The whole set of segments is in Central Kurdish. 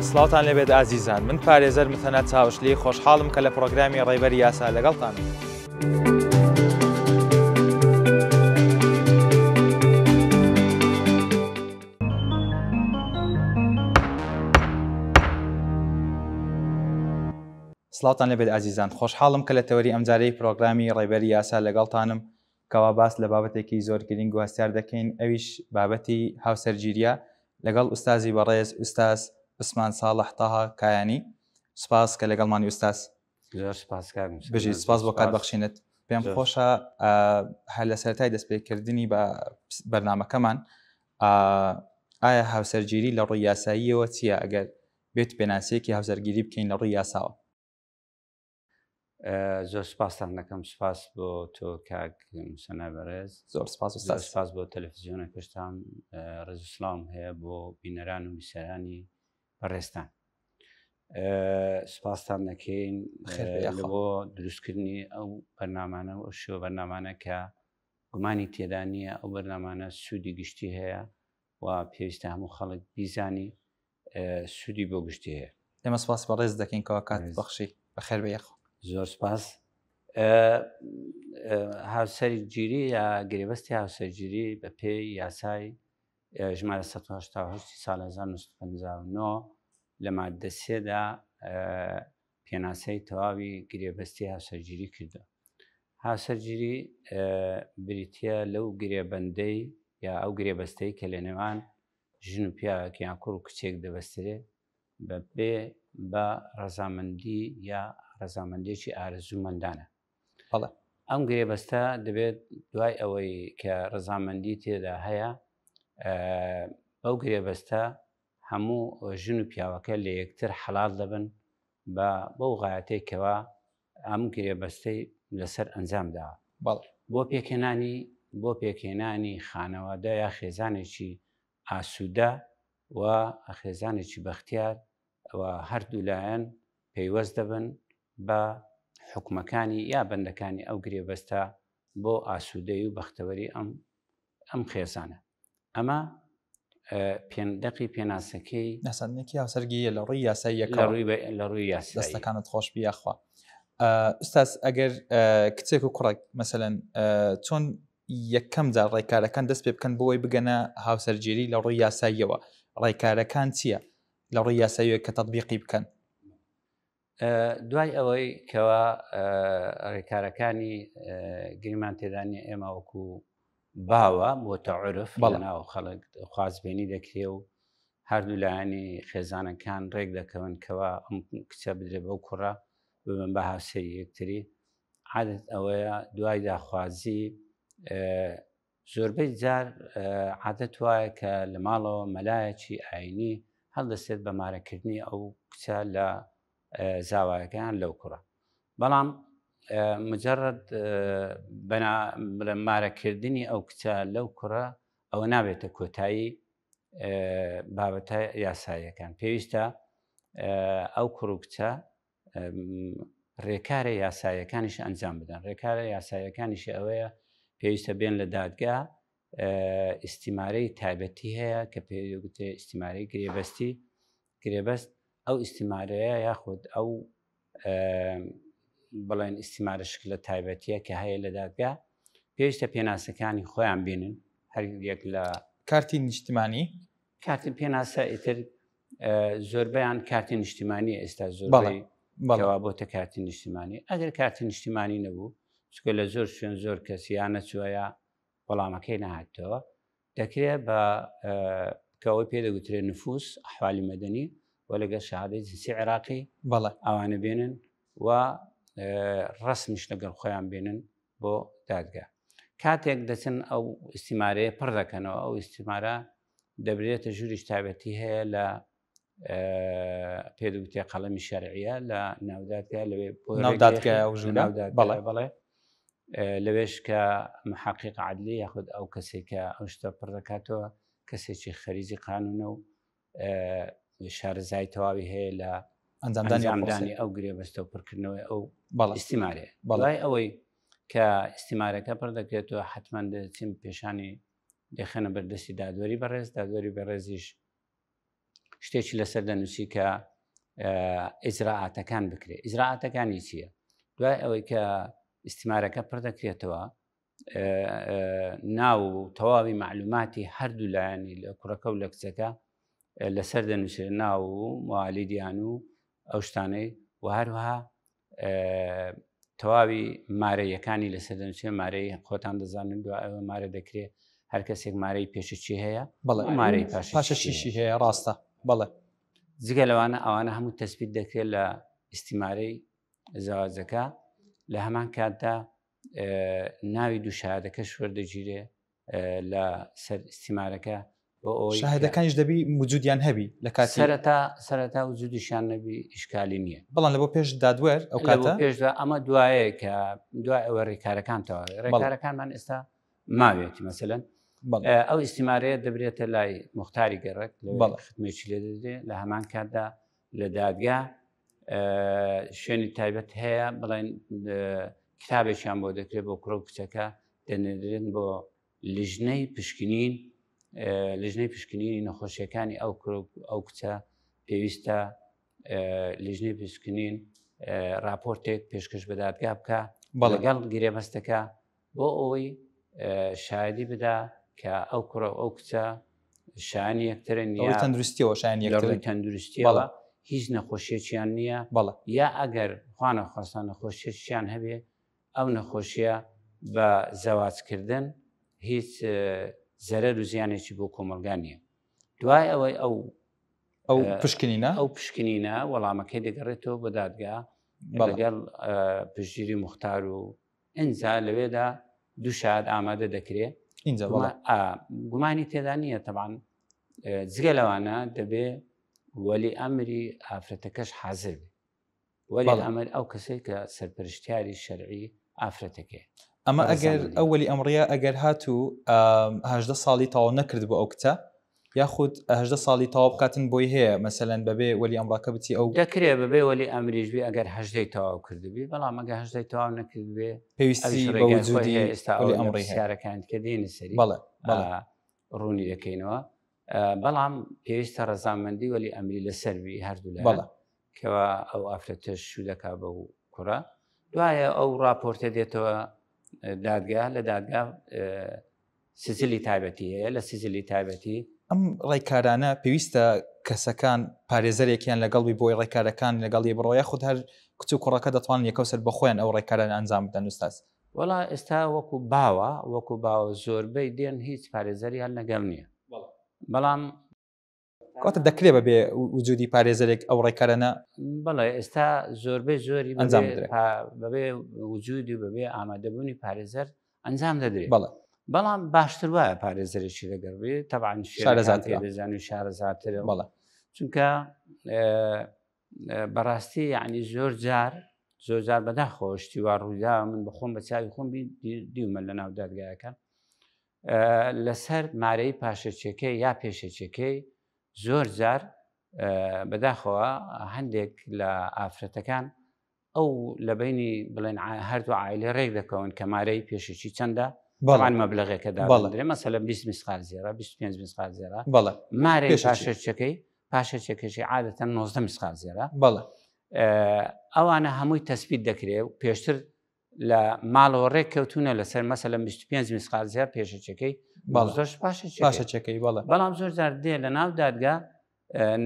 سڵاوتان لێبێت ئازیزان من پارێزەر مثەنا چاوشلی خۆشحاڵم کە لە پرۆگرامی ڕێبەری یاسا لەگەڵتانم. سڵاوتان لێبێت ئازیزان خۆشحاڵم کە لە تەوەری ئەمجارەی پرۆگرامی ڕێبەری یاسا لەگەڵتانم کەوا باس لە بابەتێکی زۆر گرنگ و هەستیار دەکەین ئەویش بابەتی هاوسەرگیریە لەگەڵ ئوستازی بەڕێز ئوستاز عوسمان ساڵح تاها کایانی سپاس کە لەگەڵمانی ئوستاز. زۆر سپاس کاک موسەنا. بژی سپاس بۆ کات بەخشینت. پێم خۆشە هەر لە سەرەتای دەستپێکردنی بە بەرنامەکەمان ئایا هاوسەرگیری لە ڕووی یاساییەوە چییە ئەگەر بێت پێناسەیەکی هاوسەرگیری بکەین لە ڕووی یاساوە؟ زۆر سپاستان دەکەم سپاس بۆ تۆ کاک مسەنا بەڕێز زۆر سپاس زۆر سپاس بۆ تەلەفزیۆنەکەشتان ڕێز و سڵاوم هەیە بۆ بینەران و بیسەرانی بەڕێزتان سپاستان دەکەین بۆ دروستکردنی ئەو بەرنامانە و شێوە بەرنامانە کە گومانی تێدا نییە ئەو بەرنامانە سوودی گشتی هەیە و پێویستە هەموو خەڵک بیزانی سوودی بۆ گشتی هەیە. ئێمە سپاس بەڕێز دەکەین کەوا کات بەخشی بەخێر بێ یاخوا. زۆر سپاس. هاوسەرگیری یا گرێبەستی هاوسەرگیری بە پێی یاسای ژمارە 1970 سال 1959 لە مادە سێدا پێناسەی تەواوی گرێبەستی هاوسەرگیری کردو. هاوسەرگیری بریتە لەو گرێبەندەی یا ئەو گرێبەستەی کە لە نێوان ژن و پیاوێک یان کوڕ و کچێک دەبەسترێ بە بێ بە ڕەزامەندی یا ڕەزامەندێکی ئارەزوومەندانە. بەڵێ. ئەم گرێبەستە دەبێت دوای ئەوەی کە ڕەزامەندی تێدا هەیە بەو گرێبەستە هەموو ژن و پیاوەکە لە یەکتر حەڵال دەبن بە بەو غایەتەی کەوا ئەم گرێبەستەی لەسەر ئەنجام داوە. بەڵێ. بۆ پێکهێنانی بۆ پێکهێنانی خانەوادە یا خێزانێکی ئاسوودە و خێزانێکی بەختیار و هەردوو لایەن پەیوەست دەبن بە حوکمەکانی یا بەندەکانی ئەو گرێبەستە بۆ ئاسوودەی و بەختەوەری ئەم ئەم خێزانە. ئەمە دەقی پێناسەکەی ناساندنێکی هاوسەرگیریە لە ڕووی یاساییەکە لە ڕووی یاسایی دەستەکانت خۆش بی یاخوا ئوستاز ئەگەر کچێک و کوڕێک مەسەلەن چۆن یەکەم جار ڕێکارەکان دەست پێ بکەن بۆی بگەنە هاوسەرگیری لە ڕووی یاساییەوە ڕێکارەکان چییە لە ڕووی یاساییەوە کە تەطبیقی بکەن؟ دوای ئەوەی کەوا ڕێکارەکانی گریمان تێدانی ئێمە وەکو باوە بۆتە عرف بەڵناو خەڵک خوازبێنی دەکرێ و هەردوو لایەنی خێزانەکان ڕێک دەکەون کەوا ئەم کچە بدرێ بەو کوڕە ببن بە هاوسەری یەکتری عادەت ئەوەیە دوای داخوازی زۆربەی جار عادەت وایە کە لە ماڵەوە مەلایەکی ئاینی هەڵدەستێت بە مارەکردنی ئەو کچە لە زاوایەکەیان لەو کوڕە بەڵام مجرد بڵێ مارەکردنی ئەو کچە لەو کوڕە ئەوە نابێتە کۆتایی بابەتە یاساییەکان پێویستە ئەو کوڕ و کچە ڕێکارە یاساییەکانیش ئەنجام بدەن ڕێکارە یاساییەکانیشی ئەوەیە پێویستە بێن لە دادگا ئیسیمارەی تایبەتی هەیە کە پێگوتێ ئیسیمارەی گرێبەستی گرێبەست ئەو ئیسیمارەیە یاخود ئەو بڵێن ئیسیمارە شکلە تایبەتیە کە هەیە لە دادگا پێویستە پێناسەکانی خۆیان بینن هەر یەک لە کارتی نیشتمانی کارتی پێناسە ئیتر زۆربەیان کارتی نیشتیمانی ئێستا زۆربەی کەوا بۆتە کارتی نیشتیمانی ئەگەر کارتی نیشتیمانی نەبوو چکە لە زۆر شوێن زۆر کەس یا نەچووە یا وەڵامەکەی نهاتەوە دەکرێت بە کەەوەی پێ دەگوترێت نفوس ئەحوالی مەدەنی و لەگەڵ شەهادەی جنسی عێراقی بەڵێ ئەوانە بێنن و ڕسمیش لەگەڵ خۆیان بێنن بۆ دادگا کاتێک دەچن ئەو ئیسیمارەیە پڕ دەکەنەوە ئەو ئیسیمارە دەبرێتە ژووریش تایبەتی هەیە لە پێدوتێ قەڵەمی شەرعیە لە ناودادگا لەوێ ناودادگای بەڵێ بەڵێ لەوێش کە محقیق عدلی یاخود ئەو کەسێک کە ئەو شتە پڕ دەکاتەوە کەسێکی خەریجی قانونە و شارەزای تەواوی هەیە لە ئەنجامدانی ئەو گرێبەستە و پڕکردنەوەی ئەو ئیسیمارێ بەڵای ئەوەی کە ئیسیمارەکە پڕ دەکرێتەوە حتمما دەچین پێشانی دەخەنە بەردەستی دادوەری بەڕێز دادوەری بەڕێزیش شتێکی لەسەر دەنووسی کە ئیجرائاتەکان بکرێت ئیجرائاتەکانی چییە؟ دوای ئەوەی کە ئیستیمارەکە پڕ دەکرێتەوە ناو و تەواوی معلوماتی هەردوو لایەنی لە کوڕەکە و لە کچەکە لەسەر دەنووسێت ناو و موالیدیان و ئەو شتانەی و هەروەها تەواوی مارەیەکانی لەسەر دەنووسێ مارەی خۆتان دەزانن دو ئەوە مارە دەکرێت هەر کەسێک مارەی پێشەکی هەیە بەڵێ مارەی پاشەشیشی هەیە ڕاستە بەڵێ جگە لەوانە ئەوانە هەموو تەسبیت دەکرێت لە ئیستیمارەی زەواجەکە لە هەمان کاتدا ناوی دوو شایەدەکەش وەردەگیرێ لە سەر ئیستیمارەکە بۆ ئەوەی شاهدەکانیش دەبی وجودیان هەبی لە کاتی سەرەتا سەرەتا وجودیشیان نەبی ئیشکالی نییە بەڵام لە بۆ پێش دادوەر ئەو کاتە پێشدا ئەمە دوایە کە دوای ئەوە ڕێکارەکان تەواوێ ڕێکارەکانمان ئێستا ماوێتی مەسەلەن ئەو ئیستیمارەیە دەبرێتە لای مختاری گەڕک لە ختمێکی لێ دەدرێ لە هەمان کاتدا لە دادگا شوێنی تایبەت هەیە بڵێن کتابێکیان بۆ دەکرێت بۆ کوڕ و کچەکە دەنێدرێن بۆ لیژنەی پشکنین لیژنەی پشکنینی نەخۆشیەکانی ئەو کوڕ ئەو کچە پێویستە لیژنەی پشکنین راپۆرتێک پێشکەش بە دادگا بکە بەڵگەڵ گرێبەستەکە بۆ ئەوەی شایدی بدا کە ئەو کوڕە ئەو کچە شانی یەکترن یا تەندروستیەوە شانی یەکترن تەندروستیەوە هیچ نەخۆشیێکیان نییە بەڵێ یا ئەگەر خوانە خواستان نەخۆشیێکیان هەبێ ئەو نەخۆشیە بە زەواجکردن هیچ زەرەر و زیانێکی بۆ کۆمەلگا نییە دوای ئەوەی ئەو ئەو پشکنینە ئەو پشکنینە وەڵامەکەی دەگەڕێتەوە بۆ دادگا لەگەڵ پشتگیری مختار و ئینجا لەوێدا دوو شاهد ئامادە دەکرێ ئینجا بەڵێ گومانی تێدا نییە تەبان جگە لەوانە دەبێ وەلی ئەمری ئافرەتەکەش حاضر بێ وەلی ئەمر ئەو کەسێک کە سەرپەرشتیاری شەرعی ئافرەتەکەی ئەمە ئەگەر ئەو وەلی ئەمڕە ئەگەر هاتوو هەدە ساڵی تەواو نەکرد بۆ ئەو کچە یاخود 18 ساڵی تەواو بکاتن بۆی هەیە مەسەلەن بەبێ وەلی ئەمڕاکە بچی ئەو دەکرێ بەبێ وەلی ئەمریش بێ ئەگەر هەژدەی تەواو کردبی بەڵام ئەگە هەژدەی تەواو نەکردبێ پێویستی بە وجودی ئێستا وەلی ئەو ئەمڕی هەیە پرسیارەکان کە دێنە سەری بەڵێ بەڵێ ڕوونی دەکەینەوە بەڵام پێویستە ڕەزامەندی وەلی ئەمری لەسەر بی هەردوو لایەن بەڵێ کەوا ئەو ئافرەتەش شوو دەکا بەو کوڕە دوایە ئەو راپۆرتە دێتەوە دادگا لە دادگا سجلی تایبەتی هەیە لە سجلی تایبەتی. ئەم ڕێکارانە پێویستە کەسەکان پارێزەرێکیان لەگەڵ بی بۆی ڕێکارەکان لەگەڵی بڕۆ یاخود هەر کچ و کوڕەکە دەتوانن یەکەو سەر بەخۆیان ئەو ڕێکارانە ئەنجام بدەن ئوستاز؟ وەڵا ئێستا وەکو باوە وەکو باوە زۆربەی دێن هیچ پارێزەریان لەگەڵ نییە بەڵام کەواتە دەکرێ بە بێ وجودی پارێزەرێک ئەو ڕێکارانە بەڵێ ئێستا زۆربەی زۆری ئەنجام بدرێت بەبێ وجودی و بەبێ ئامادەبوونی پارێزەر ئەنجام دەدرێت بەڵێ بەڵام باشتر وایە پارێزەرێکی لەگەڵ بێ تەبعەن شارەزاترە دەزانانی و شارەزاترە بەڵێ چونکە بەڕاستی یعنی زۆر جار زۆر جار بەداخەوە شتی وا ڕوویدا من بەخۆم بە چاوی خۆم دیومە لە ناو دادگایەکە لەسەر مارەی پاشەچەکەی یا پێشەچەکەی زۆر جار بەداخەوە هەندێک لە ئافرەتەکان ئەو لە بینی بڵێن هەردوو عیلێ ڕێک دەکەون کە مارەی پێشەکی چەندە بەڵان مەبلغێکە دابدرێ مەسەلە 20 مسقال زێرە 25 مسقال زێرە بەڵێ مارەی پاشەچەکەی پاشەچەکەشی عادەتەن 19 مسقال زێرە بەڵێ ئەوانە هەمووی تەسبیت دەکرێ و پێشتر لە ماڵەوە ڕێک کەوتونە لەسەر مەسەلەن 25 مسقال زێڕ پێشەچەکەی بەڵێ پاشەچەکەی بەڵێ بەڵام زۆر جار دێ لە ناو دادگا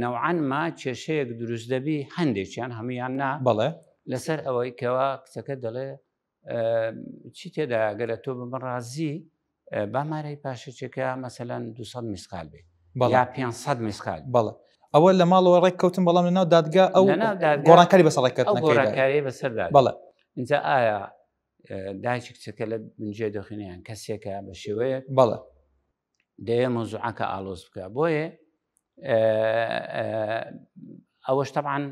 نەوعەن ما کێشەیەک دروست دەبی هەندێکیان هەمویان نا بەڵێ لەسەر ئەوەی کەوا کچەکە دەڵێ چی تێدا گەرە تۆ بە ڕازی با مارەی پاشەچەکە مەسەلەن 200 مسقال بێ یا 500 مسقال بەڵێ ئەوە لە ماڵەوە ڕێک کەوتن بەڵام لەناو دادگا ئەو گۆڕانکاری بەسەر ڕێککەوتنەکەی گۆڕانکاری بەسەردا بەڵێ اینجا ئایا دایکی کچەکە لە بنجێ دۆخینیان کەسێکە بە شێوەیەک بەڵێ دەیە مەوزوعەکە ئالۆز بکە بۆیە ئەوەش تەبعەن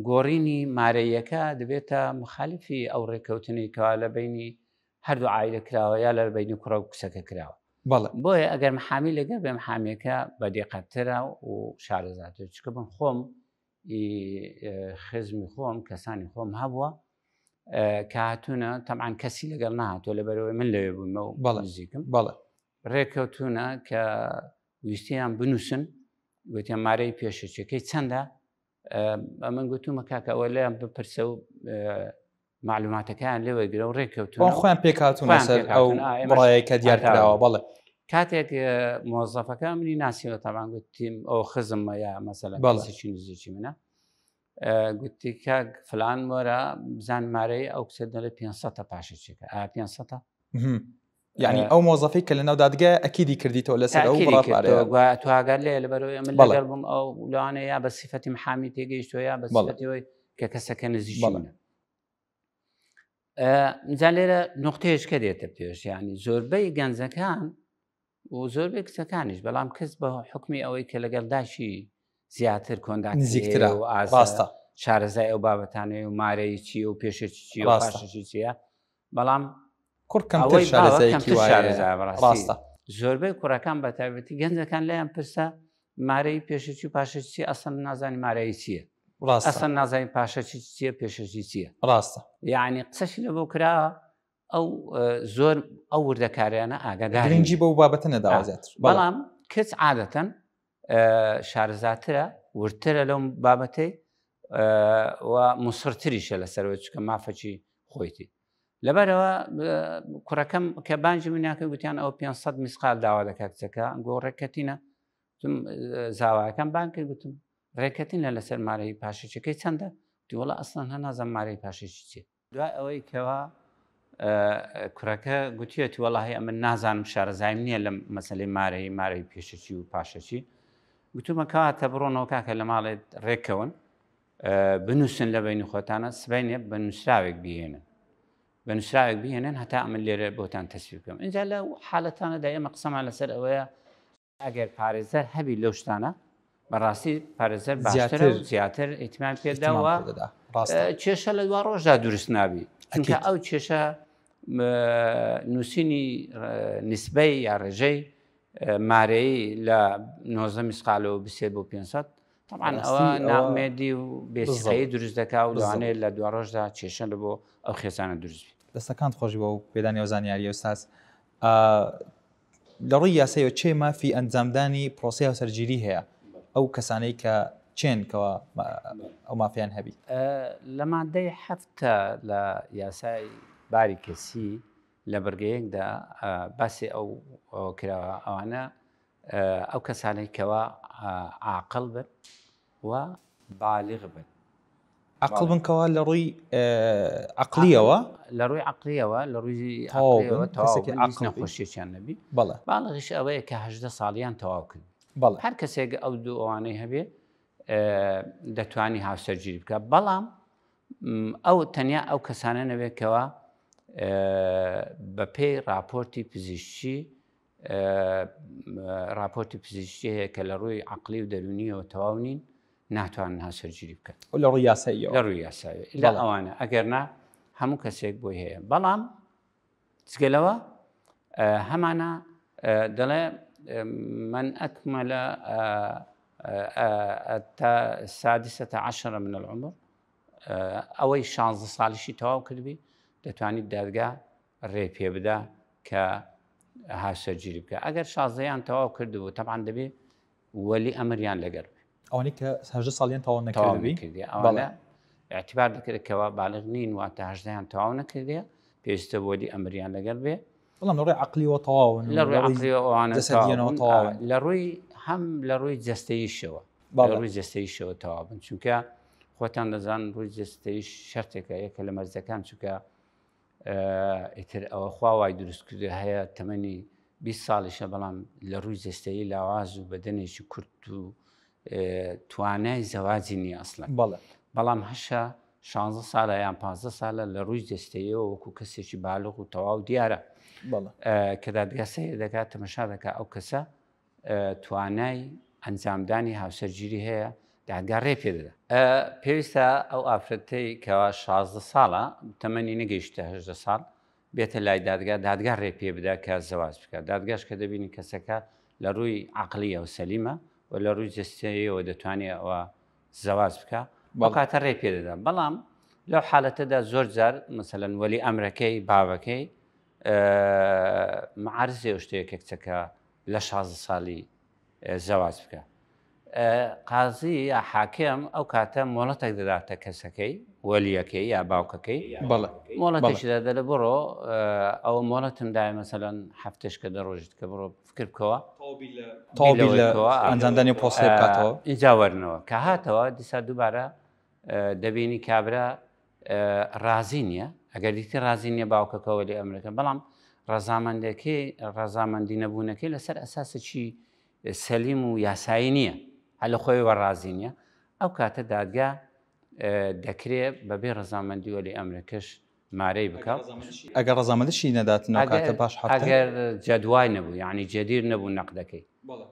گۆڕینی مارەیەکە دەبێتە مخالفی ئەو ڕێککەوتنی کەوا لە بینی هەردوو عایلە کراوە یا لە بینی کوڕە و کچەکە کراوە بەڵێ بۆیە ئەگەر محامی لەگەر بێ محامیەکە بە دیقەتترە و شارەزاتر چکە بن خۆم خزمی خۆم کەسانی خۆم هەبووە کە هاتوونە تەمان کەسی لەگەڵ نهاتوە لە بەرەوەی من لەوێ بوومە و بەڵێ نزیکم بەڵێ ڕێککەوتونە کە ویستیان بنووسن. گوتیان مارەی پێشەکیەکەی چەندە؟ ئەمن گوتومە کاکە ئەوە لێیان بپرسە و معلوماتەکەیان لێ وەرگرە و ڕێککەوتون خۆیان پێکهاتوون لەسەر ئەو بڕایە کە دیار کراوە. بەڵێ. کاتێک مۆزەفەکە منی ناسیەوە تاوان گوتیم ئەو خزممە یا مەسەلەن کەسێکی نزیکی منە، گوتی کاک فلان وەرە بزان مارەی ئەو کچە دەڵێ 500 پاشەچێکە. ئا 500؟ یعنی ئەو مۆزەفەی کە لەناو دادگای ئەکیدی کردیتەوە لەسەر ئەو بڕە پارەیە. تو ئاگات لێ لەبەرەوەی من لەگەڵ بووم، ئەو لەوانەیە یا بە سیفەتی محامی تێگەیشتووە یا بە سیفەتی ئەوەی کە کەسەکە نزیکی منە. جا لێرە نقطەیەش کە دێتە پێش، یعنی زۆربەی گەنجەکان و زۆربەی کچەکانیش، بەڵام کەس بە حکمی ئەوەی کە لەگەڵ داشی زیاتر کۆنداکت نزیکترە و ئازا ڕاستە. شارەزای ئەو بابەتانەیە و مارەی چییە و پێشێکی چییە و پاشێکی چییە، بەڵام کوڕ کەمتر شارەزایەکی وایە. شارەزایە بەڕاستی. ڕاستە. زۆربەی کوڕەکان بە تایبەتی گەنجەکان لایان پرسە مارەی پێشێکی و پاشێکی چییە، ئەسڵەن نازانی مارەی چییە. ئەسڵەن نازانی پاشەکی چییە پێشەکی چییە. ڕاستە. یعنی قسەشی لە بۆ کرا ئەو زۆر ئەو وردەکاریانە ئاگادار گرنگی بەو بابەتە نەداوە زیاتر. بەڵام کچ عادەتەن شارەزاترە، وردترە لەو بابەتەی و مسڕتریشە لەسەرەوە، چونکە مافەکی خۆیتی. لەبەرەوە کوڕەکەم کە بانجی منیاکە گوتیان ئەو 500 مسقال داوا دەکات کچەکە، گۆ ڕێککەتینە. گوتم، زاواکەم بانگ کرد، گوتم ڕێککەتینە لەسەر مارەی پاشەکیەکەی چەندە؟ گوتی وەڵا ئەسڵەن هەر نازانم مارەی پاشەکی چییە. دوای ئەوەی کەوا کوڕەکە گوتیەتی وەڵاهی ئەمن نازانم، شارەزایم نییە لە مەسەلەی مارەی، مارەی پێشەکی و پاشەکی. گوتومە کەواتە بڕۆنەوە کاکە لە ماڵێت ڕێککەون، بنووسن لە بینی خۆتانە، سبەینێ بە نووسراوێک بهێنن، بە نووسراوێک بهێنن هەتا ئەمن لێرە بۆتان تەسویر بکەم. اینجا لە حالەتانەدا ئێمە قسەمان لەسەر ئەوەیە ئەگەر پارێزەر هەبی لەو شتانە، بەڕاستی پارێزەر باشترە و زیاتر ئیتمان پێداوە، کێشە لە دوا ڕۆژدا دروست نابی. چونکە ئەو کێشە نووسینی نسبەی یا ڕێژەی مارەیی لە 19 مسقالەوە بسێت بۆ 500، طبعا ئەوە نامێدی و بێسیقەیی دروست دەکا و لەوانەیە لە دوا ڕۆژدا کێشە لە بۆ ئەو خێزانە دروست بێت. دەستەکانت خۆش بۆ پێدانی ئەو زانیاریە ئوستاز. لە ڕووی یاسایەوە چێ مافی ئەنجامدانی پرۆسەی هاوسەرگیری هەیە ئەو کەسانەی کە چێن کەوا ئەو مافیان هەبی؟ لە مادەی 7 لە یاسای باری کەسی لە بڕگەیەکدا باسی ئەو کراوە، ئەوانە ئەو کەسانەی کەوا عاقڵ بن و بالغ بن. عقل بن کەوا لە ڕووی عقلیەوە، لە ڕووی عقلیەوە، لە ڕووی عقلیەوە تەواو بن، هیچ نەخۆشیەکیان نەبی. بەڵێ. باڵغیش ئەوەیە کە 18 ساڵیان تەواو کرد. بەڵێ. هەر کەسێک ئەو دوو ئەوانەی هەبێ دەتوانی هاوسەرگیری بکە. بەڵام ئەو تەنیا ئەو کەسانە نەبێت کەوا بە پێی راپۆرتی پزیشکی، راپۆرتی پزیشکی هەیە کە لە ڕووی عقلی و دەرونیەوە تەواو نین، ناتوانن هاوسەرگیری بکەن. لە ڕووی یاساییەوە. لە ڕووی یاسایی. لە ئەوانە ئەگەر نا هەموو کەسێک بۆی هەیە. بەڵام جگەلەوە هەمانە دەڵێ من ئەکمەلە 16 من العمر، ئەوەی 16 ساڵیشی تەواو کردبی دەتوانیت دادگا ڕێ پێ بدا کە هاوسەرگیری بکە. ئەگەر 16یان تەواو کردبوو تەبعاً دەبێ وەلی ئەمریان لەگەڵ بێ. ئەوانەی کە 18 ساڵیان تەواو نەکردبی؟ کردی ئەوانە اعتبار دەکرێت کەوا بالغ نین، واتە 18یان تەواو نەکردیە، پێویستە وەلی ئەمریان لەگەڵ بێ. بەڵام لە ڕووی عقلیەوە تەواون، لە ڕووی عقلیەوە ئەوانە جەسەدیەوە تەواون. لە ڕووی هەم لە ڕووی جەستەییشەوە، لە ڕووی جەستەییشەوە تەواو بن، چونکە خۆتان دەزانن ڕووی جەستەییش شەرتێکە یەکە لە مەرجەکان، چونکە ئیتر ئەوە خوا وای دروست کردو هەیە تەمەنی 20 ساڵیشە بەڵام لە ڕووی جەستەیی لاواز و بەدەنێکی کورت و توانای زەواجی نییە ئەسڵەن. بەڵام هەشە 16 ساڵە یان 15 ساڵە لە ڕووی جەستەیەوە وەکو کەسێکی بالغ و تەواو دیارە. کە دادگا سەیر دەکات تەمەشا دەکات ئەو کەسە توانای ئەنجامدانی هاوسەرگیری هەیە، دادگا ڕێ پێ دەدا. پێویستە ئەو ئافرەتەی کەوا 16 ساڵە تەمەنی نەگەیشتە 18 ساڵ بێتە لای دادگا، دادگا ڕێ پێ بدا کە زەواج بکات. دادگاش کە دەبینی کەسەکە لە ڕووی عقلیەوە سەلیمە و لە ڕووی جەستەیەوە دەتوانێت ئەوە زەواج بکە، ئەو کاتە ڕێ پێ دەدا. بەڵام لەو حالەتەدا زۆر جار مەسەلەن وەلی ئەمرەکەی بابەکەی معارزێ شتەیە کە کچەکە لە 16 ساڵی زەواج بکە. قازی یا حاکم ئەو کاتە مۆڵەتێک دەداتە کەسەکەی وەلیەکەی یا باوکەکەی بەڵێ مۆڵەتێکی دەدە لە بڕۆ ئەوە مۆڵەتم دایە مەسەلەن هەفتەش کە دە ڕۆژت کە بڕۆ فکر بکەوە تەواو بیر لە ئەنجامدانی پرۆسەیە بکاتەوە ئینجا وەرنەوە کە هاتەوە دیسا دووبارە دەبینی کابرا ڕازی نییە ئەگەر دیتی ڕازی نییە باوکەکە وەلی ئەمرەکە بەڵام ڕەزامەندەکەی ڕەزامەندی نەبوونەکەی لەسەر ئەساسێکی سەلیم و یاسایی نییە هەر لە خۆیەوە ڕازی نییە ئەو کاتە دادگا دەکرێ بەبێ ڕەزامەندی وەلی ئەمرەکەش مارەی بکە ئەگەر ڕەزامەندیشی نەدات نەکاتە پاش هەفتە ئەگەر جەدوای نەبوو یعنی جدیر نەبوو نەقدەکەی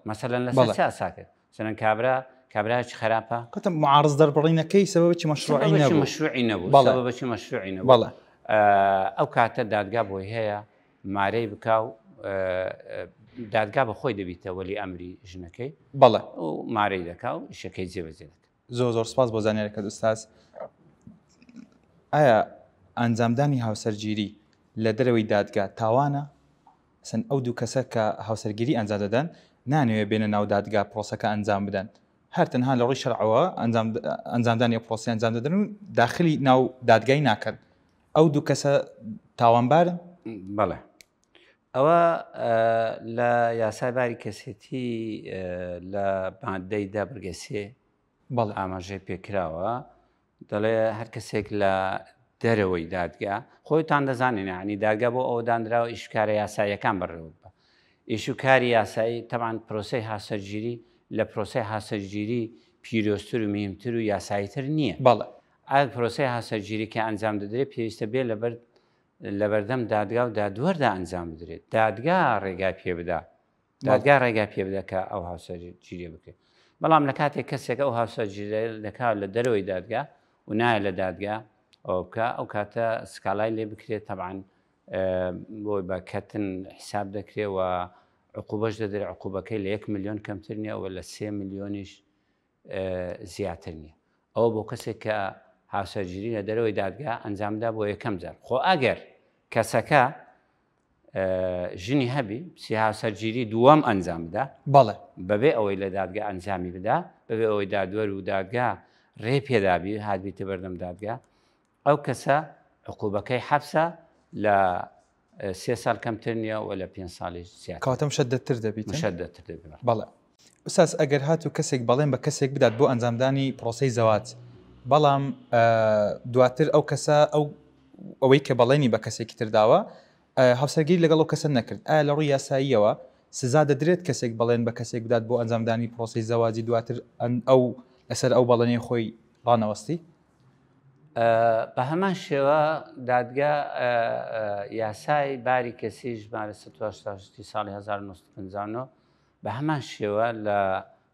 مەسەلەن لەسەر چ ئاساکرد سەرەن کابرا کابراکی خراپە کەتم معارض دەربڕینەکەی سەبەبێکی مەشروعی نەبوو مەشروعی نەبوو سەبەبێکی مەشروعی نەبوو بەڵێ ئەو کاتە دادگا بۆی هەیە مارەی بکا و دادگا بە خۆی دەبیتە وەلی ئەمری ژنەکەی بەڵێ و مارەی دەکا و ئیشەکەی جێبەجێ دەکا. زۆر زۆر سپاس بۆ زانیارەکەت ئوستاز. ئایا ئەنجامدانی هاوسەرگیری لە دەرەوەی دادگا تاوانە؟ سن ئەو دوو کەسە کە هاوسەرگیری ئەنجام دەدەن نانەوێ بێنە ناو دادگا پرۆسەکە ئەنجام بدەن هەر تەنها لە ڕووی شەرعەوە ئەنجام ئەنجامدانی ئەو پرۆسەیە ئەنجام دەدەن و داخلی ناو دادگای ناکەن ئەو دوو کەسە تاوانبارن؟ بەڵێ ئەوە لە یاسای باری کەسێتی لە مادەی دە بڕگە سێ بەڵێ ئاماژەی پێکراوە دەڵێ هەر کەسێک لە دەرەوەی دادگا خۆتان دەزانین ینی دادگا بۆ ئەوە دانراوە ئیشکارە یاساییەکان بەڕێوە ببا ئیش و کاری یاسایی تەبعەن پرۆسەی هاسەرگیری لە پرۆسەی هاسەرگیری پیرۆزتر و مهمتر و یاساییتر نییە بەڵێ ئایا پرۆسەی هاسەرگیری کە ئەنجام دەدرێت پێویستە بێ لەبەر لەبەردەم دادگا و دادوەردا ئەنجام بدرێت دادگا ڕێگای پێ بدا دادگا ڕێگا پێ بدە کە ئەو هاوسەرگیریە بکرێت بەڵام لە کاتێک کەسێک ئەو هاوسەرگیریە دەکات لە دەرەوەی دادگا و نایە لە دادگا ئەوە بکە ئەو کاتە سکاڵای لێ بکرێت تەبعەن بۆی بە کەتن حساب دەکرێت و عقوبەش دەدرێت عقوبەکەی لە یەک ملیۆن کەمتر نییە و لە سێ ملیۆنیش زیاتر نییە ئەوە بۆ کەسێک کە هاوسەرگیری لە دەرەوەی دادگا ئەنجامدا بۆ یەکەم جار خۆ ئەگەر کەسەکە ژنی هەبی سی هاوسەرگیری دووەم ئەنجام بدا بەڵێ بەبێ ئەوەی لە دادگا ئەنجامی بدا بەبێ ئەوەی دادوەر و دادگا ڕێ پێدابی هاتبیتە بەردەم دادگا ئەو کەسە عقوبەکەی حەبسە لە سێ ساڵ کەمتر نییە و لە پێ ساڵیش زیاتر کەواتە مشەددتر دەبیت مشەددتر دەبیت بەڵێ ئوستاز ئەگەر هاتوو کەسێک بەڵێن بە کەسێک بدات بۆ ئەنجامدانی پرۆسەی زەواج بەڵام دواتر ئەو کەسە ئەو ئەوەی کە بەڵێنی بە کەسێکی تر داوە هاوسەرگیری لەگەڵ ئەو کەسە نەکرد ئایا لە ڕووی یاساییەوە سزا دەدرێت کەسێک بەڵێن بە کەسێک بدات بۆ ئەنجامدانی پرۆسەی زەواجی دواتر ئەو لەسەر ئەو بەڵێنەی خۆی ڕانەوەستی؟ بە هەمان شێوە دادگا یاسای باری کەسی ژمارە 188 ساڵی 1959 بە هەمان شێوە لە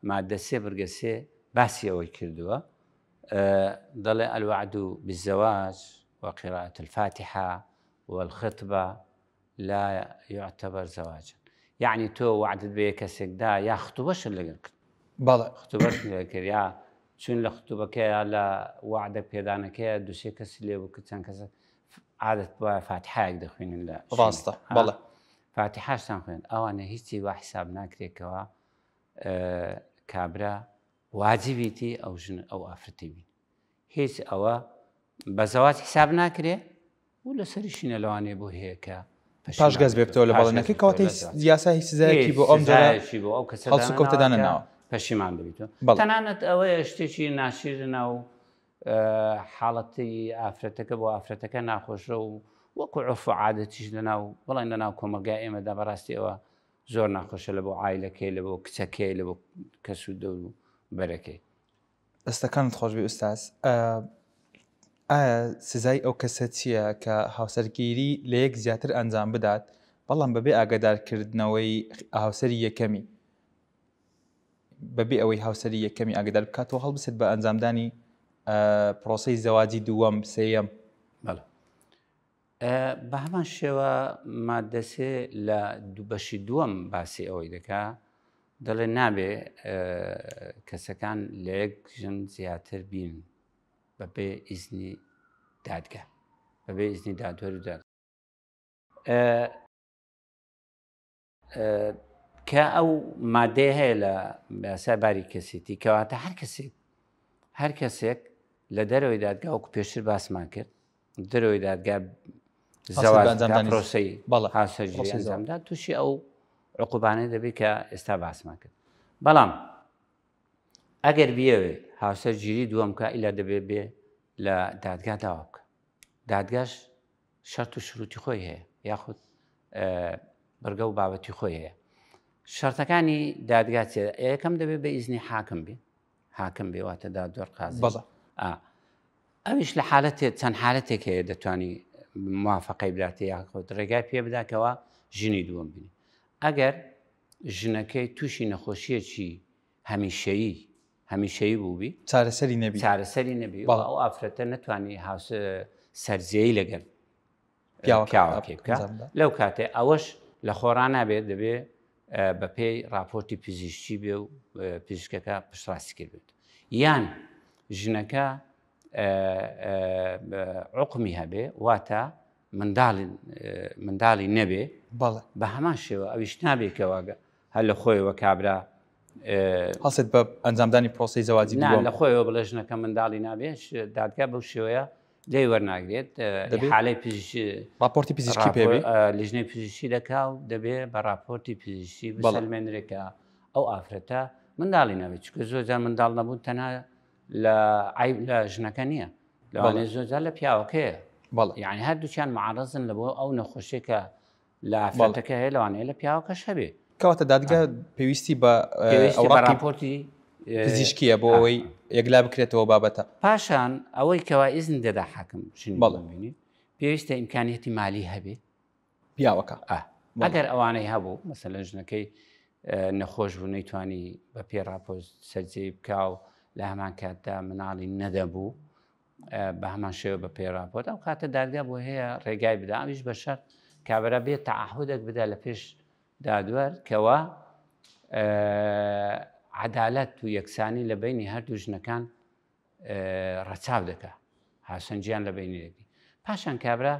مادە سێ برگە سێ باسی ئەوەی کردووە دەڵێ الوعد بالزواج وقراءة الفاتحة والخطبة لا يعتبر زواجا یعنی تۆ وعدت بە کەسێک دا یا خطوبەشت لەگەڵ کرد بەڵێ خطوبەش لەگەڵ کرد یا چون لە خطوبەکەیە لە وعدە پێدانەکەیە دوسێ کەسی لێ بوو کە چەند کەسە عادەت وایە فاتحایەک دەخوێنن لە ڕاستە بەڵێ فاتحاشتان خوێن ئەوانە هیچی وا حساب ناکرێتەوە کابرا واجبیتی ئەو ژن ئەو ئافرەتی بین هیچ ئەوە بە زەواج حساب ناکرێ و لەسەریشینە لەوانەیە بۆ هەیە کە پاشگەز بێ بتەوە لە بەڵێنەکەی کەواتە یاسا هیچ سزایەکی بۆ ئەم جۆرە بۆ ئەو کەسە هەڵسوکەوتە دانەناوە پەشیمان دەبیتەوە تەنانەت ئەوەیە شتێکی ناشیرنە و حاڵەتی ئافرەتەکە بۆ ئافرەتەکە ناخۆشە و وەکو عرف و عادەتیش لەناو بڵێن لەناو کۆمەڵگای ئێمەدا بەڕاستی ئەوە زۆر ناخۆشە لە بۆ عایلەکەی لە بۆ کچەکەی لە بۆ کەس و دەور و بەرەکەی. دەستەکانت خۆشبی ئوستاز ئایا سزای ئەو کەسە چییە کە هاوسەرگیری لە یەک زیاتر ئەنجام بدات بەڵام بەبێ ئاگادارکردنەوەی هاوسەری یەکەمی بەبێ ئەوەی هاوسەری یەکەمی ئاگدار بکاتەوە هەڵبسێت بە ئەنجامدانی پرۆسەی زەواجی دووەم سێیەم؟ بەڵێ بە هەمان شێوە ماددە سێ لە دوو بەشی دووەم باسی ئەوەی دەکا دەڵێ نابێ کەسەکان لە یەک ژن زیاتر بین بەبێ ئیزنی دادگا بەبێ ئیزنی دادوەر و داد. کە ئەو مادەیە هەیە لە یاسای باری کەسێتی کەواتە هەر کەسێک هەر کەسێک لە دەرەوەی دادگا وەکو پێشتر باسمان کرد دەرەوەی دادگا زەواج پرۆسەی هاوسەرگیری ئەنجامدا تووشی ئەو عقوبانەی دەبێت کە ئێستا باسمان کرد بەڵام ئەگەر بیەوێ هاوسەرگیری دووەم کە ئیلا دەبێ بێ لە دادگا داوا بکە دادگاش شەرت و شروتی خۆی هەیە یاخود بڕگە و بابەتی خۆی هەیە شەرتەکانی دادگا چێ یەکەم دەبێت بە ئیزنی حاکم بێ حاکم بێ واتە دادوەر قازی ئەویش لە حالەتێک چەند حالەتێک هەیە دەتوانی موافقەی بداتێ یاخود ڕێگای پێ بداتەوە ژنی دووەم بینی ئەگەر ژنەکەی تووشی نەخۆشیەکی هەمیشەیی هەمیشەیی بووبی چارەسەری نەبی چارەسەری نەبی ئەو ئافرەتە نەتوانی هاوس سەرجێی لەگەل پیاوەکەی بکە لەو کاتێ ئەوەش لە خۆڕا نابێت دەبێ بەپێی راپۆرتی پزیشکی بێ و پزیشکەکە پشتڕاستی کردبێت یان ژنەکە عقمی هەبێ واتە منداڵی منداڵی نەبێ بە هەمان شێوە ئەویش نابێکەوەگە هەر لە خۆیەوە کابرا هەڵسێت بە ئەنجامدانی پرۆسی زەواجی لە خۆیەوە بڵێ ژنەکە منداڵی نابێت دادگا بەو شێوەیە لێی وەرناگرێت حالەی پزیشکی راپۆرتی پزیشکی پێ لیژنەی پزیشکی دەکا و دەبێ بە راپۆرتی پزیشکی بسەلمێنرێت کە ئەو ئافرەتە منداڵی نابێت چونکە زۆر جار منداڵ نەبوون تەنها لە عیب لە ژنەکە نییە لەوانەیە زۆر جار لە پیاوەکەیە بەڵێ یعنی هەردووکیان معرەزن لە بۆ ئەو نەخۆشیەکە لە ئافرەتەکە هەیە لەوانەیە لە پیاوەکەش هەبێ. کەواتە دادگا پێویستی بە پێویستی بە ڕاپۆرتی پزیشکیە بۆ ئەوەی یەکلا بکرێتەوە بابەتە. پاشان ئەوەی کەوا ئیزن دەدا حاکم ژنی بەڵێ پێویستە ئیمکانیەتی مالی هەبێ پیاوەکە ئەگەر ئەوانەی هەبوو مەسەلەن ژنەکەی نەخۆش بوو نەیتوانی بە پێی ڕاپۆرت سەرجێی بکا و لە هەمان کاتدا مناڵی نەدەبوو بە هەمان شێوە بە پێی ڕاپۆرت ئەو کاتە دادگا بۆ هەیە ڕێگای بدا ئەویش بە شەرت کابرا بێت تەعهودێک بدا لە پێش دادوەر کەوا عەدالەت و یەکسانی لە بینی هەردوو ژنەکان ڕەچاو دەکا هاسەنجیان لە بینی دەگری پاشان کابرا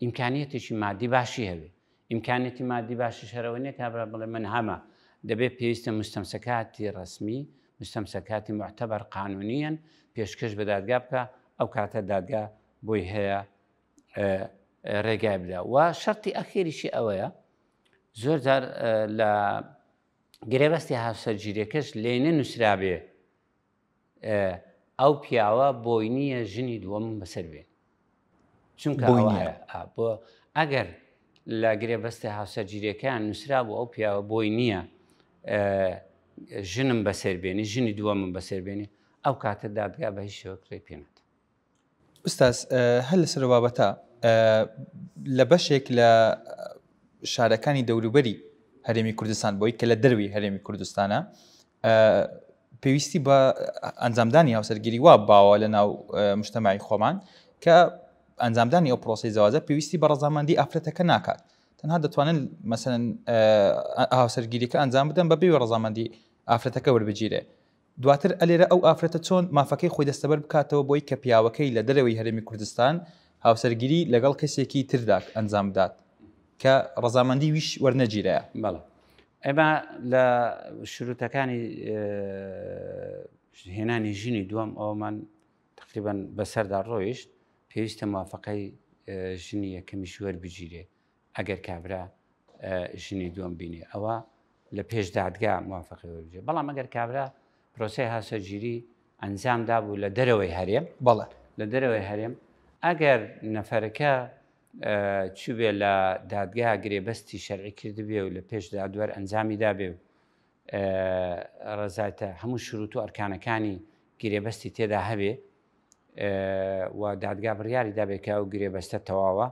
ئیمکانیەتێکی مادی باشی هەبێ ئیمکانیەتی مادی باشیش هەرەوە نیە کابرا بڵێ من هەمە دەبێت پێویستە مستەمسەکاتی ڕەسمی مستەمسەکاتی معتەبەر قانونیەن پێشکەش بە دادگا بکە ئەو کاتە دادگا بۆی هەیە ڕێگای بدا و شەرتی ئەخیریشی ئەوەیە زۆر جار لە گرێبەستی هاوسەرگیریەکەش لێ نەنووسرابێ ئەو پیاوە بۆی نییە ژنی دووەم بەسەر بێن چونکە بۆ ئەگەر لە گرێبەستە هاوسەرگیریەکەیان نووسرا بوو ئەو پیاوە بۆی نییە ژنم بەسەر بێنی ژنی دووەمم بەسەر بێنی ئەو کاتە دادگا بە هیچ شێوەک ڕێ پێ نادات. ئوستاز هەر لەسەر بابەتە لە بەشێک لە شارەکانی دەوروبەری هەرێمی کوردستان بۆی کە لە دەروی هەرێمی کوردستانە پێویستی بە ئەنجامدانی هاوسەرگیری وا باوە لە ناو مشتەمای خۆمان کە ئەنجامدانی ئەو پرۆسی زەوازە پێویستی بە ڕەزامەندی ئافرەتەکە ناکات تەنها دەتوانن مەسەن هاوسەرگیریەکە ئەنجام بدەن بە بێ ڕەزامەندی ئافرەتەکە وەربگیرێ دواتر ئەلێرە ئەو ئافرەتە چۆن مافەکەی خۆی دەستەبەر بکاتەوە بۆی کە پیاوەکەی لە دەرەوەی هەرێمی کوردستان هاوسەرگیری لەگەڵ کەسێکی تردا ئەنجام بدات کە ڕەزامەندی ویش وەرنەگیرایە؟ بەڵێ ئێمە لە شروتەکانی هێنانی ژنی دووەم ئەومان تقریبا بەسەردا ڕۆیشت پێویستە موافقەی ژنی یەکەمیش وەربگیرێ ئەگەر کابرا ژنی دووەم بینێ ئەوە لە پێش دادگا موافقی وەربگیرێ بەڵام ئەگەر کابرا پرۆسەی هاوسەرگیری ئەنجام دابوو لە دەرەوەی هەرێم بەڵێ لە دەرەوەی هەرێم ئەگەر نەفەرەکە چوبێ لە دادگا گرێبەستی شەرعی کردبێ و لە پێش دادوەر ئەنجامی دابێ و ڕزایتە هەموو شروط و ئەرکانەکانی گرێبەستی تێدا هەبێ و دادگا بڕیاری دابێ کە ئەو گرێبەستە تەواوە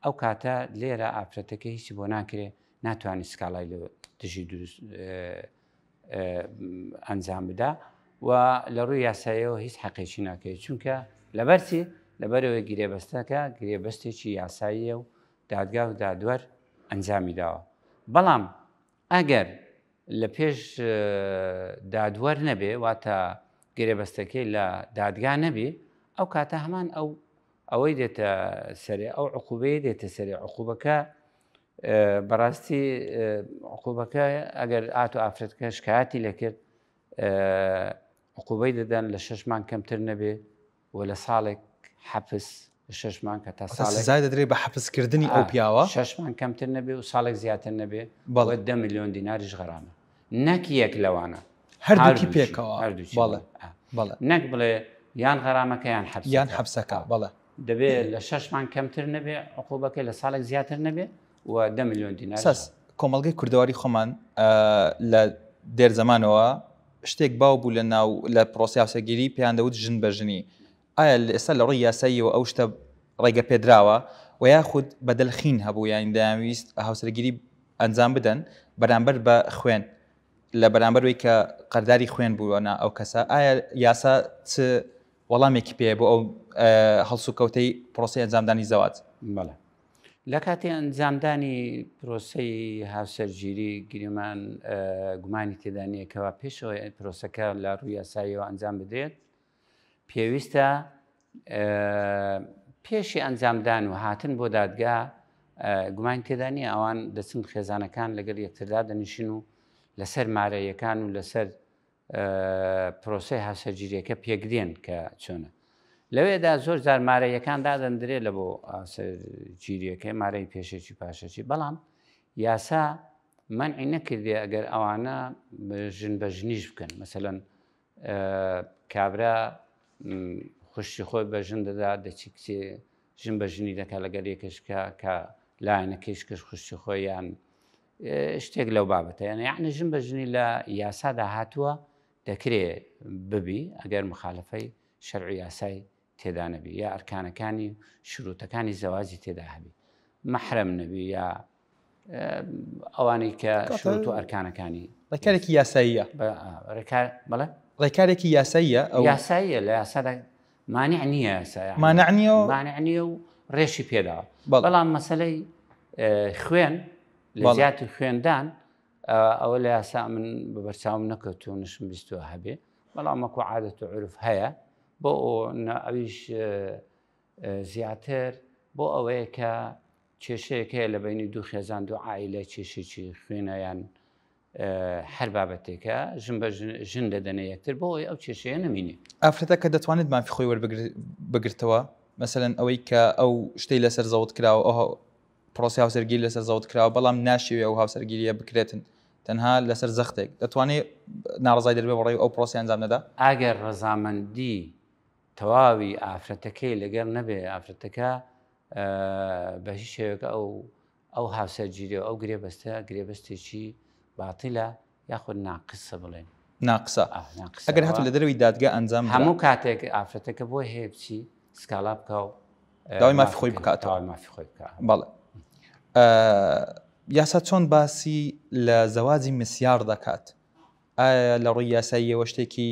ئەو کاتە لێرە ئافرەتەکە هیچی بۆ ناکرێ ناتوانانی سکاڵای لە دژی دروست ئەنجام بدا و لە ڕووی یاساییەوە هیچ حەقێکی ناکەوێت چونکە لەبەرچی لەبەرەوەی گرێبەستەکە گرێبەستێکی یاساییە و دادگا و دادوەر ئەنجامی داوە بەڵام ئەگەر لە پێش دادوەر نەبێ واتە گرێبەستەکەی لە دادگا نەبێ ئەو کاتە هەمان ئەو ئەوەی دێتە سەرێ ئەو عقوبەیە دێتە سەرێ عقوبەکە بەڕاستی عقوبەکە ئەگەر ئات و ئافرەتەکە شکایەتی لەکرد عقوبەی دەدەن لە شش مانگ کەمتر نەبێ و لە ساڵێک حەپس شش مانگ هەتا ساڵێک سزای دەدرێت بە حەپسکردنی ئەو پیاوە شش مانگ کەمتر نەبێ و ساڵێک زیاتر نەبێ بەڵێ دە میلیۆن دیناریش غەرامە نەک یەک لەوانە هەردووکی پێکەوە هەردووکی بەڵێ بەڵێ نەک بڵێ یان غەرامەکە یان حەپس یان حەپسەکە بەڵێ دەبێ لە شش مانگ کەمتر نەبێ عقوبەکەی لە ساڵێک زیاتر نەبێ و دە میلیۆن دینار ساس کۆمەڵگەی کوردەواری خۆمان لە دێر زەمانەوە شتێک باو بوو لە ناو لە پرۆسی هاوسەرگیری پێیان دەوت ژن بە ژنی ئایا لە ئێستا لە ڕووی یاساییەوە ئەو شتە ڕێگە پێدراوە و یاخود بەدەلخین هەبوو یانی دەیانویست هاوسەرگیری ئەنجام بدەن بەرامبەر بە خوێن لە بەرامبەر وی کە قەرداری خوێن بووە نا ئەو کەسە ئایا یاسا چ وەڵامێکی پێ بۆ ئەو هەڵسوکەوتەی پرۆسی ئەنجامدانی زەواج؟ بەڵێ لە کاتی ئەنجامدانی پرۆسەی هاوسەرگیری گریمان گومانی تێدا نییە کەوا پێشەوەی پرۆسەکە لە ڕووی یاساییەوە ئەنجام بدرێت پێویستە پێشی ئەنجامدان و هاتن بۆ دادگا گومانی تێدا نییە ئەوان دەچن خێزانەکان لەگەڵ یەکتردا دەنیشن و لەسەر مارەیەکان و لەسەر پرۆسەی هاوسەرگیریەکە پێکدێن کە چۆنە لەوێدا زۆر جار مارەیەکان دادەندرێ لە بۆ هاوسەرگیریەکەی مارەی پێشێکی پاشەکی بەڵام یاسا مەنعی نەکردێ ئەگەر ئەوانە ژن بە ژنیش بکەن مەسەلەن کابرا خوشتی خۆی بە ژن دەدا دەچی کچێ ژن بە ژنی دەکات لەگەر یەکەشکە کە لایەنەکەیش کەش خوشتی خۆیان شتێک لەو بابەتە یانە یعنی ژن بە ژنی لە یاسادا هاتووە دەکرێ ببی ئەگەر مخالفەی شەرع یاسای تێدا نەبی یا ئەرکانەکانی و شروتەکانی زەواجی تێدا هەبی مەحرەم نەبی یا ئەوانەی کە شروت و ئەرکانەکانی ڕێکارێکی یاساییە ڕێکار بەڵێ ڕێکارێکی یاساییە ئەو یاساییە لە یاسادا مانع نییە یاسایە مانع نییە مانع نییە و ڕێشی پێداوە بەڵام مەسەلەی خوێن لە زیاتی خوێندان ئەوە لە یاسا من بە بەرچاوم نەکەوتو نشم بیستوە هەبێ بەڵام وەکو عادەت و عرف هەیە بۆ ئەویش زیاتر بۆ ئەوەیە کە کێشەیەک هەیە لە بینی دوو خێزان دوو عیلە کێشێکی خوێنە یان هەر بابەتێکە ژن بە ژن دەدەنە یەکتر بۆ ئەوەی ئەو کێشەیە نەمینێ. ئافرەتەکە دەتوانێت مافی خۆی وەربگرتەوە مەسەلەن ئەوەی کە ئەو شتەی لەسەر زەوت کراوە ئەو پرۆسی هاوسەرگیری لەسەر زەوت کراوە بەڵام ناشێوێ ئەو هاوسەرگیریە بکرێتن تەنها لەسەر زەختێک دەتوانێت ناڕزای دەربێ بەڕێ ئەو پرۆسی ئەنجام نەدا؟ ئەگەر ڕەزامەندی تەواوی ئافرەتەکەی لەگەڵ نەبێ ئافرەتەکە بە هیچ شێوەیەک ئەو ئەو هاوسەرگیری و ئەو گرێبەستە گرێبەستێکی باتیلە یاخود ناقسە بڵێن ناقسە ئەگەر هاتو لە دەرەوەی دادگا ئەنجام هەموو کاتێک ئافرەتەکە بۆی هەیە بچی سکاڵا بکە و داوای مافی خۆی بکات داوای مافی خۆی بکات بەڵێ یاسا چۆن باسی لە زەواجی مسیار دەکات ئایا لە ڕووی یاساییەوە شتێکی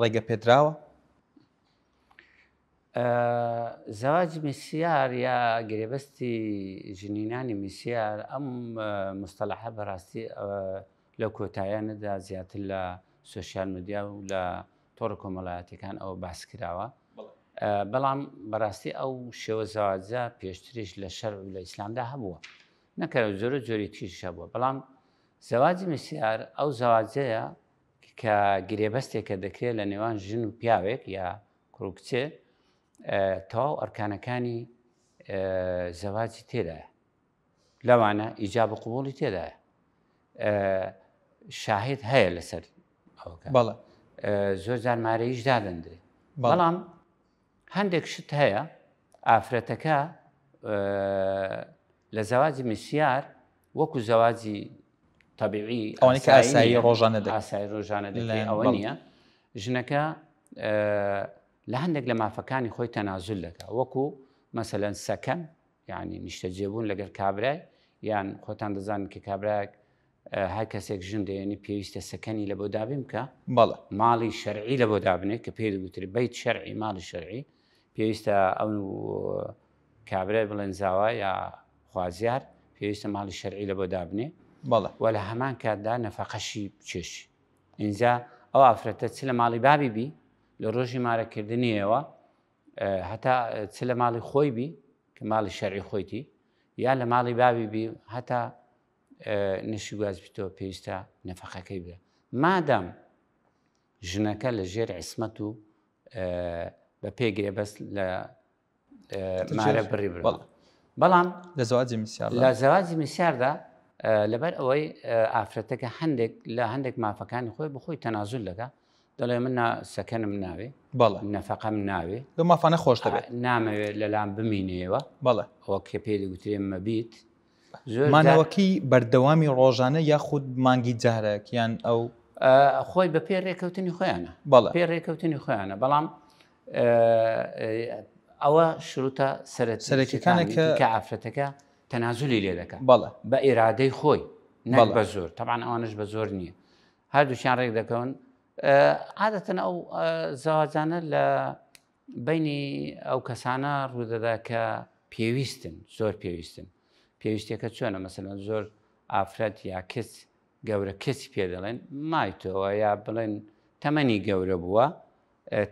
ڕێگە پێدراوە؟ زەواجی میسیار یا گرێبەستی ژنینانی میسیار ئەم مستەلەحە بەڕاستی لەو کۆتایانەدا زیاتر لە سۆشیال میدیا و لە تۆڕە کۆمەڵایەتەکان ئەوە باس کراوە بەڵام بەڕاستی ئەو شێوە زەواجە پێشتریش لە شەرع و لە ئیسلامدا هەبووە نەکەرە زۆرە جۆری تریش هەبووە بەڵام زەواجی میسیار ئەو زەواجەیە کە گرێبەستێکە دەکرێت لە نێوان ژن و پیاوێک یا کوڕ و کچێ تەواو ئەرکانەکانی زەواجی تێدایە لەوانە ئیجاب و قبوڵی تێدایە شاهد هەیە لەسەر ئەوەکە بەڵێ زۆر جار مارەیش دادەندرێت بەڵام هەندێک شت هەیە ئافرەتەکە لە زەواجی مسیار وەکو زەواجی تەبیعی ئەوانەی کە ئاسایی ڕۆژانە دەکرێت ئاسایی ڕۆژانە دەکرێت ئەوە نییە ژنەکە لە هەندێک لە مافەکانی خۆی تەنازول دەکات وەکو مەسەلەن سەکەن یعنی نیشتەجێبوون لەگەڵ کابرای یان خۆتان دەزانن کە کابراەک هەر کەسێک ژن دێنی پێویستە سەکەنی لە بۆ دابین بکە بەڵێ ماڵی شەرعی لە بۆ دابنێت کە پێی دەگوترێت بەیت شەرعی ماڵی شەرعی پێویستە ئەو کابرای بڵێن زاوا یا خوازیار پێویستە ماڵی شەرعی لە بۆ دابنێ بەڵێ و لە هەمان کاتدا نەفەقەشی بکێشی ئینجا ئەو ئافرەتە چ لە ماڵی بابی بی لە ڕۆژی مارەکردنیەوە هەتا چ لە ماڵی خۆی بی کە ماڵی شەرعی خۆیتی یا لە ماڵی باوی بی هەتا نشی گوازبیتەوە پێویستە نەفەقەکەی بێ مادام ژنەکە لە ژێر عیسمەت و بە پێ گرێبەست لە مارە بڕی بڕ بەڵام لە زەواجی میسیار لە زەواجی میسیاردا لەبەر ئەوەی ئافرەتەکە هەندێک لە هەندێک مافەکانی خۆی بخۆی تەنازول دەکا دەڵێ من سەکەنم ناوێ بەڵێ نەفەقەم ناوێ لەو مافانە خۆش دەبێت نامەوێت لەلام بمینەوە بەڵێ ئەوە کە پێی دەگوترێ مەبیت مانەوەکەی بەردەوامی ڕۆژانە یاخود مانگی جارێک یان ئەو خۆی بە پێ ڕێکەوتنی خۆیانە بەڵێ پێ ڕێکەوتنی خۆیانە بەڵام ئەوە شروتە سەرەکیەکانە کە ئافرەتەکە تەنازلی لێ دەکات بەڵێ بە ئیرادەی خۆی نەک بە زۆر تەبعەن ئەوانش بە زۆر نییە هەردووچیان ڕێک دەکەون عادەتەن ئەو زەواجانە لە بینی ئەو کەسانە ڕوودەدا کە پێویستن زۆر پێویستن پێویستەکە چۆنە مەسەلەن زۆر ئافرەت یا کچ گەورە کچ پێ دەڵێن مایتەوە یا بڵێن تەمەنی گەورە بووە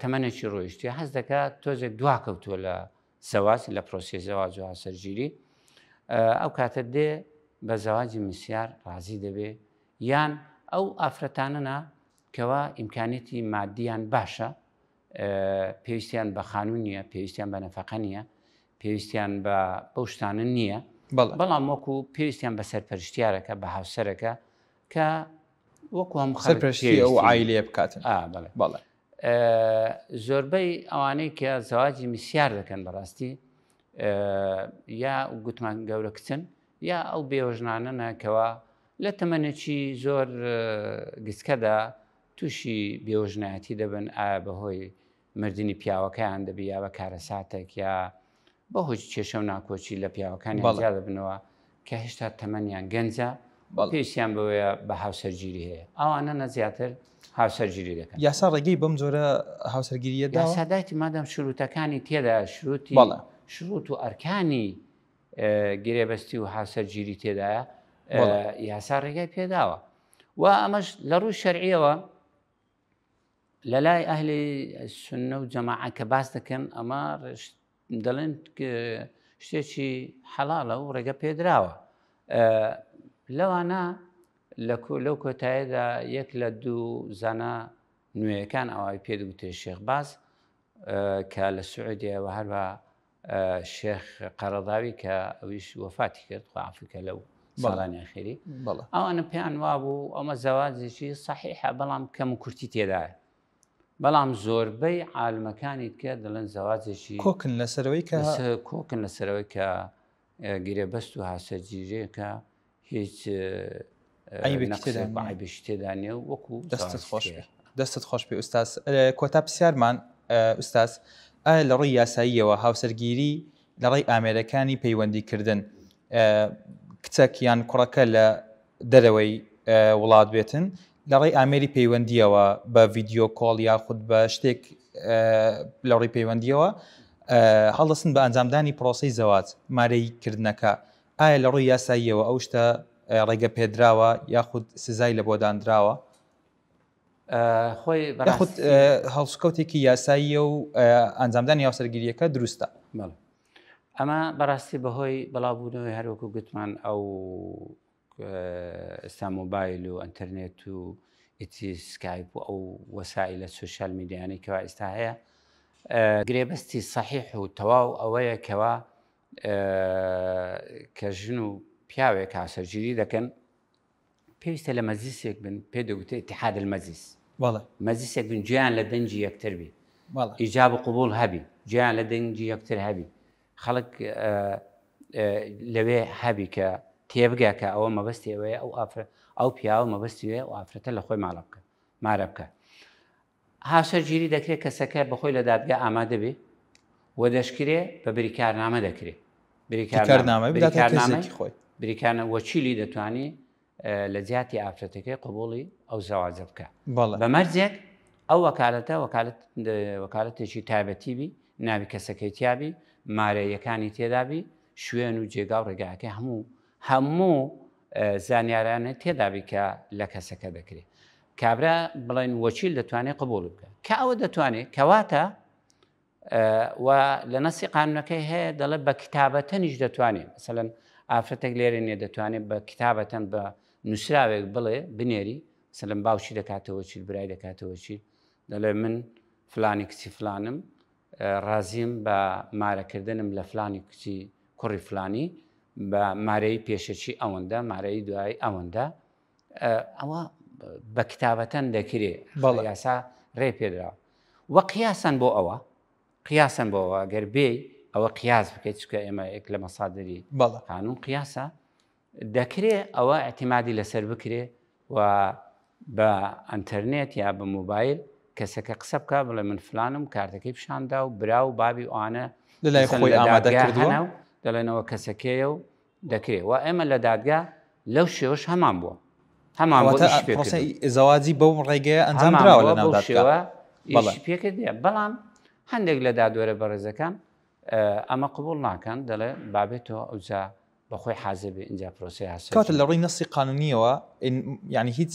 تەمەنێکی ڕۆیشتوە حەز دەکات تۆزێک دوا کەوتووە لە زەواج لە پرۆسی زەواج و هاوسەرگیری ئەو کاتە دێ بە زەواجی مسیار ڕازی دەبێ یان ئەو ئافرەتانەنا کەوا ئیمکانیەتی مادیان باشە پێویستیان بە خانوو نییە پێویستیان بە نەفەقە نییە پێویستیان بە بەو شتانە نییە بەڵام وەکو پێویستیان بە سەرپەرشتیارەکە بە هاوسەرەکە کە وەکو هەموو خەڵک سەرپەرشتی ئەو پێویستی عایلەیە بکاتن. بەڵێ. بەڵێ. زۆربەی ئەوانەی کە زەواجی میسیار دەکەن بەڕاستی یا گوتمان گەورە کچن یا ئەو بێوەژنانەنە کەوا لە تەمەنێکی زۆر گچکەدا تووشی بێوەژنایەتی دەبن ئایا بەهۆی مردنی پیاوەکەیان دەبی یا بە کارەساتێک یا بەهۆی کێشە و ناکۆکی لە پیاوەکانیان بەڵێ. جیا دەبنەوە کە هێشتا تەمەنیان گەنجە بەڵێ. پێویستیان بەوەیە بە هاوسەرگیری هەیە ئەوانە نە زیاتر هاوسەرگیری دەکەن. یاسا ڕێگەی بەم جۆرە هاوسەرگیرییە داوە؟ یاسا دایتی مادام شروتەکانی تێدا شروتی بەڵێ. شروت و ئەرکانی گرێبەستی و هاوسەرگیری تێدایە بەڵێ. یاسا ڕێگای پێداوە و ئەمەش لە ڕووی شەرعیەوە لە لای ئەهلی سوننە و جەماعە کە باس دەکەن ئەمە دەڵێن شتێکی حەڵاڵە و ڕێگە پێدراوە لەوانە لەو کۆتایەدا یەک لە دوو زانا نوێیەکان ئەوای پێدەگوترێ شێخ باز کە لە سعودیەوە هەروە شێخ قەرەضاوی کە ئەویش وەفاتی کرد خوا عەفوی کە لەو ساڵانی ئەخیری ئەوانە پێیان وابوو ئەمە زەواجێکی سەحیحە بەڵام کەم و کورتی تێدایە بەڵام زۆربەی عالمەکانی تکە دەڵێن زەواجێکی کۆکن لەسەرەوەی کە کۆکن لەسەرەوەی کە گرێبەست و هاسەرگیریەکە هیچ عیبێکی تێدا نییە و وەکو دەستت خۆش بێ دەستت خۆش بێ ئوستاز کۆتا پرسیارمان ئوستاز ئایا لە ڕووی یاساییەوە هاوسەرگیری لە ڕێی ئامێرەکانی پەیوەندیکردن کچەک یان کوڕەکە لە دەرەوەی وڵات بێتن لە ڕێی ئامێری پەیوەندیەوە بە video call یاخود بە شتێک لە ڕێی پەیوەندیەوە هەڵدەستن بە ئەنجامدانی پرۆسی زەواج مارەی کردنەکە ئایا لە ڕووی یاساییەوە ئەو شتە ڕێگە پێدراوە یاخود سزای لە بۆ دانراوە؟ خۆی یاخود هەڵسوکەوتێکی یاساییە و ئەنجامدانی هاوسەرگیریەکە دروستە؟ بەڵێ ئەمە بەڕاستی بەهۆی بەڵاوبوونەوەی هەروەکو گوتمان ئەو ئێستا مۆبایل و ئەتەرنێت و ئیتی سکایپ و ئەو وەسائلە سوسیال میدیانەی کەوا ئێستا هەیە گرێبەستی سەحیح و تەواو ئەوەیە کەوا کە ژن و پیاوێک هاوسەرگیری دەکەن پێویستە لە مەجلیسێک بن پێ دەگوترێ اتحاد المجلس بەڵێ مەجلیسێک بن گوێیان لە دەنگی یەکتر بی بەڵێ ئیجاب و قبوڵ هەبی گوێیان لە دەنگی یەکتر هەبی خەڵک لەوێ هەبی کە تێبگا کە ئەوە مەبەستی ئەوەیە ئەو ئافرەت ئەو پیاوە مەبەستی وێ ئەو ئافرەتە لە خۆی ماڵە بکە مارە بکە هاوسەرگیری دەکرێت کەسەکە بەخۆی لە دادگا ئامادە بێ و دەشکرێ بە بریکارنامە دەکرێ بریکارنامە بریکارنامەی خۆی بریکارنە وەکیلی دەتوانی لە جیاتی ئافرەتەکەی قبوڵی ئەو زەواجە بکە بە مەرجێک ئەو وەکالەتە وەکالەت وەکالەتێکی تایبەتی بی ناوی کەسەکەی تیابی مارەیەکانی تێدابی شوێن و جێگا و ڕێگاکەی هەموو هەموو زانیارانە تێدابی کە لە کەسەکە دەکرێت کابرا بڵێن وەکیل دەتوانێت قبوڵی بکە کە ئەوە دەتوانێت کەواتە و لە نەسی قانونەکەی هەیە دەڵێ بە کتابەتەنیش دەتوانێت مثلەن ئافرەتێک لێرە نیە دەتوانێت بە کتابەتەن بە نووسراوێک بڵێ بنێری سەلم باوکی دەکاتەوە چیل برای دەکاتەوە چیل دەڵێ من فلانی کچی فلانم ڕازیم بە مارەکردنم لە فلانی کچی کوڕی فلانی بە مارەی پێشەکی ئەوەندە مارەی دوای ئەوەندە ئەوە بە کتابەتەن دەکرێ بەڵێ یاسا ڕێ پێدراوە وە قیاسەن بۆ ئەوە قیاسەن بۆ ئەوە گەر بێی ئەوە قیاس بکەیت چکە ئێمە یەک لە مەسادری بەڵێ قانون قیاسە دەکرێ ئەوە اعتمادی لەسەر بکرێ و بە ئەتەرنێت یا بە مۆبایل کەسەکە قسە بکە بڵێ من فلانم کارتەکەی پیشاندا و برا و بابی ئەوانە لەلای خۆی ئامادە کردووە و دەڵێنەوە کەسەکەیە و دەکرێ و ئێمە لە دادگا لەو شێوەش هەمان بووە هەمان بۆ ئیش پێ پرۆسەی زەواجی بەو ڕێگەیە ئەنجام دراوە لە ناو دادگا بەڵێ پێکردە بەڵام هەندێک لە دادوەرە بەڕێزەکان ئەمە قبول ناکەن دەڵێ بابێتەوە ئەوجا بەخۆی حازر بێ ئینجا پرۆسەی هاوسەرگیری. کەواتە لە ڕووی نەسی قانونیەوە یعنی هیچ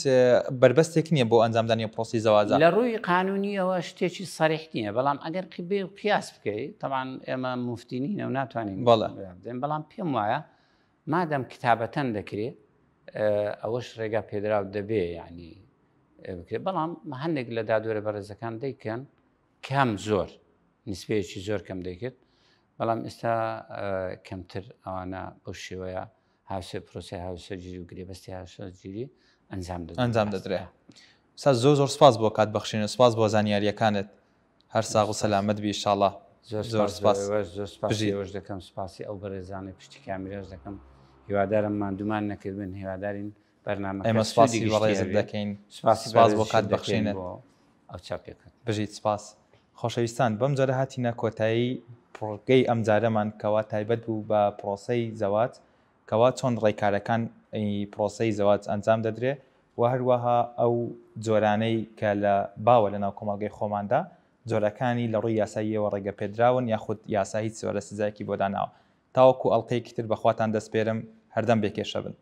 بەربەستێک نییە بۆ ئەنجامدانی ئەو پرۆسەی زەواجە؟ لە ڕووی قانونیەوە شتێکی سەریح نییە بەڵام ئەگەر بێ و قیاس بکەی تەبعەن ئێمە موفتی نینە و ناتوانین بەڵێ بدەین بەڵام پێم وایە مادەم کتابەتەن دەکرێ ئەوەش ڕێگا پێدراو دەبێ یعنی بکرێت بەڵام هەندێک لە دادوەرە بەڕێزەکان دەیکەن کەم زۆر نیسبەیەکی زۆر کەم دەیکرد بەڵام ئێستا کەمتر ئەوانە بەو شێوەیە هاوسێ پرۆسی هاوسەرگیری و گرێبەستی هاوسەرگیری ئەنجام دەدرێت ئەنجام دەدرێت سا زۆر زۆر سپاس بۆ کات بەخشین سپاس بۆ زانیاریەکانت هەر ساغ و سەلامەت بی ئیشاڵا زۆر زۆر سپاس زۆر سپاسی ئێوەش دەکەم سپاسی ئەو بەڕێزانەی پشتی کامیراش دەکەم هیوادارم ماندوومان نەکردبن هیوادارین بەرنامەکە ئێمە سوودی سپاسی گشتی بەڕێزت هەبێ دەکەین سپاسی سپاس بۆ بەڕێزیشت کات دەکەین بەخشینت بۆ ئەو چاپێکەت. بژیت سپاس. خۆشەویستان بەم جۆرە هاتینە کۆتایی پڕگەی ئەم جارەمان کەوا تایبەت بوو بە پڕۆسەی زەواج کەوا چۆن ڕێکارەکان ی پڕۆسەی زەواج ئەنجام دەدرێ و هەروەها ئەو جۆرانەی کە لە باوە لەناو کۆمەڵگەی خۆماندا جۆرەکانی لە ڕووی یاساییەوە ڕێگەپێدراون یاخود یاسا هیچ جۆرە سزایەکی بۆ داناوە. تاوەکو ئەڵقەیەکی تر بەخواتان دەسپێرم هەردەم بێ کێشە بن.